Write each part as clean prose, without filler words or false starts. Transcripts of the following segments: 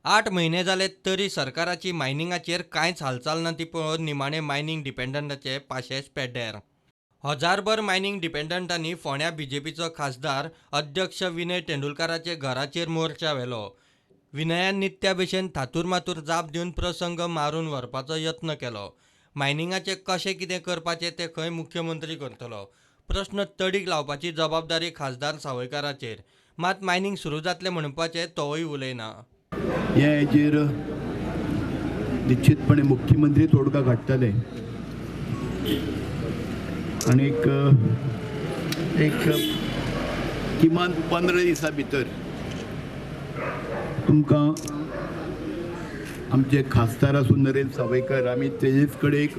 8 म्हयने जाले तरी सरकाराची मायनिंगाचेर कांयच हालचाल ना ती पळोवन निमाणे मायनिंग डिपेंडंटाचे पाशेच पेड्ड्यार. हजारभर मायनिंग डिपेंडंटांनी फोंड्या बीजेपीचो खासदार अध्यक्ष विनय तेंडुलकाराचे घराचेर मोर्चा व्हेलो. विनयान नित्या भशेन थातूर मातूर जाप दिवन प्रसंग मारून व्हरपाचो यत्न केलो. मायनिंगाचें कशें कितें करपाचें तें खंय मुख्यमंत्री करतलो, प्रश्न तडीक लावपाची जबाबदारी खासदार सावयकाराचेर. मात मायनिंग सुरू जातलें म्हणपाचें तोवूय उलयना. हे हेजेर निश्चितपणे मुख्यमंत्री तोडगा काडटले आनी एक किमान 15 दिसां भितर तुमकां आमचे खासदार आसूं नरेंद्र सावयकर, आमी तेजेच कडेन एक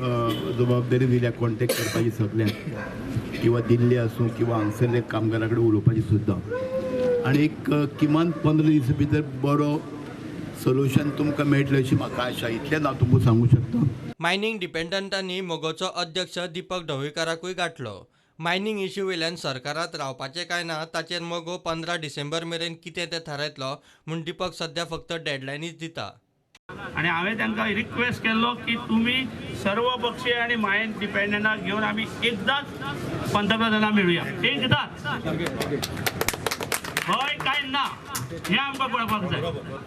जबाबदारी दिल्या कॉन्टेक्ट करपाची सगल्यांक, किंवा दिल्ली आसूं किंवा हांगसरल्या कामगारा कडेन उलोवपाची सुद्दां. आनी एक किमान 15 दिसां भितर बरो सोल्युशन तुमकां मेळटलें अशी म्हाका आशा, इतलेंच हांव तुमकां सांगूं शकता. मायनिंग डिपेंडंटांनी मगोचो अध्यक्ष दीपक ढवळीकाराकूय गांठलो. मायनिंग इश्यू वयल्यान सरकारांत रावपाचें काय ना ताचेर मगो 15 डिसेंबर मेरेन कितें तें थारायतलो म्हूण दीपक सद्या फक्त डेडलायनीच दिता. आनी हांवें तांकां रिक्वेस्ट केल्लो की तुमी सर्व पक्षीय आनी मायन डिपेंडंटाक घेवन आमी एकदांच पंतप्रधानाक मेळुया, एकदांच. हय काय ना हें आमकां कळपाक जाय.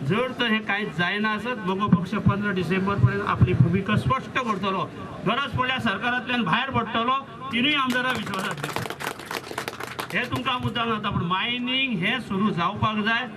जर तर हें कांय जायना आसत मगो पक्ष 15 डिसेंबर पर्यंत आपली भुमिका स्पश्ट करतलो. गरज पडल्यार सरकारांतल्यान भायर पडटलो, तिनूय आमदारां विश्वासात घेतलो. हें तुमकां मुद्दाम जाता. पूण मायनींग हें सुरू जावपाक जाय.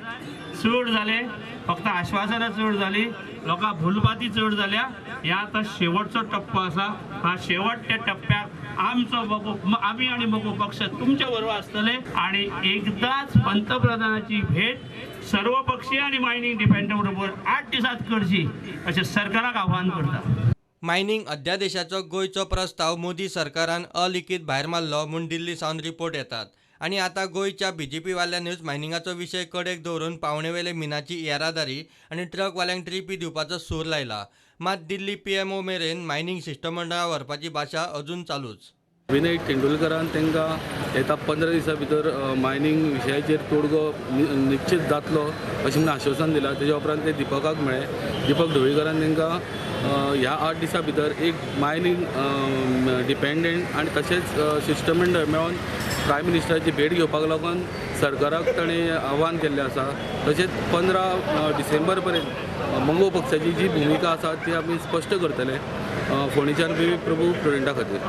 चड जालें, फक्त आश्वासनां चड जालीं, लोकां भुलपाती चड जाल्या. ह्या आतां शेवटचो टप्पो आसा. ह्या शेवटच्या टप्प्याक आमचो मगो, आमी आनी मगो पक्ष तुमच्या बरोबर आसतले आनी एकदांच पंतप्रधानाची भेट सर्व पक्षीय आनी मायनींग डिपेंडंट बरोबर 8 दिसांत करची अशें सरकाराक आव्हान करता. मायनिंग अध्यादेशाचो गोंयचो प्रस्ताव मोदी सरकारान अलिखीत भायर मारलो म्हूण दिल्ली सावन रिपोर्ट येतात आनी आतां गोंयच्या बीजेपी वाल्यांनीच मायनिंगाचो विशय कडेक दवरून पावणेवेले मिनाची येरादारी आनी ट्रकवाल्यांक ट्रिपी दिवपाचो सूर लायला. मात दिल्ली PMO मेरेन मायनिंग शिश्टमंडळा व्हरपाची भाशा अजून चालूच. विनय तेंडुलकरान तांकां येता 15 दिसां भितर मायनिंग विशयाचेर तोडगो निश्चित जातलो अशें म्हणून आश्वासन दिलां. तेज्या उपरांत ते दीपकाक मेळ्ळे. दीपक ढवळीकरान तांकां ह्या 8 दिसां भितर एक मायनिंग डिपेंडंट आनी तशेंच शिश्टमंडळ मेळोन प्रायम मिनिस्टराची भेट घेवपाक लागून सरकाराक ताणें आव्हान केल्लें आसा. तशेंच 15 डिसेंबर पर्यंत मगो पक्षाची जी भुमिका आसा ती आमी स्पश्ट करतले. फोंडेच्यान बी प्रभू प्रुडंटा खातीर.